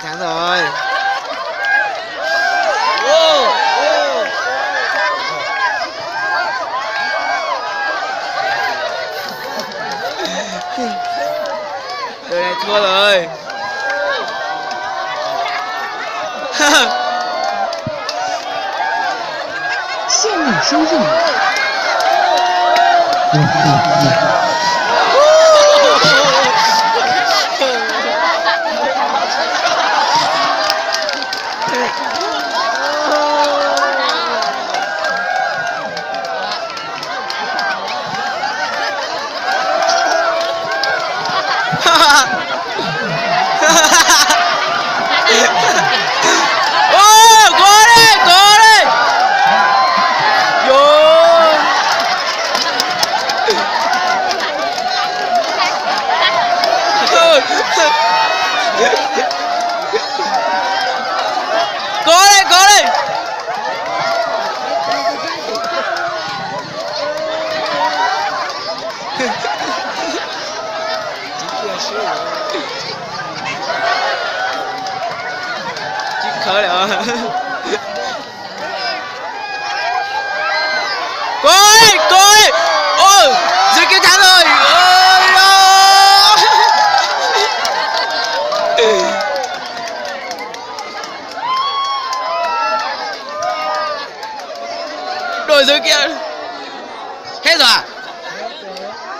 Thắng rồi. Đội này thua rồi. Ôi, có đấy, có đấy. Yo. Có đấy, có đấy. Tsis khawv lawm. Có đấy, có đấy. Ôi, Dũng Kiên thắng rồi. Ôi, no. Đội Dũng Kiên. Hết rồi à?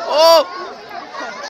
Ô.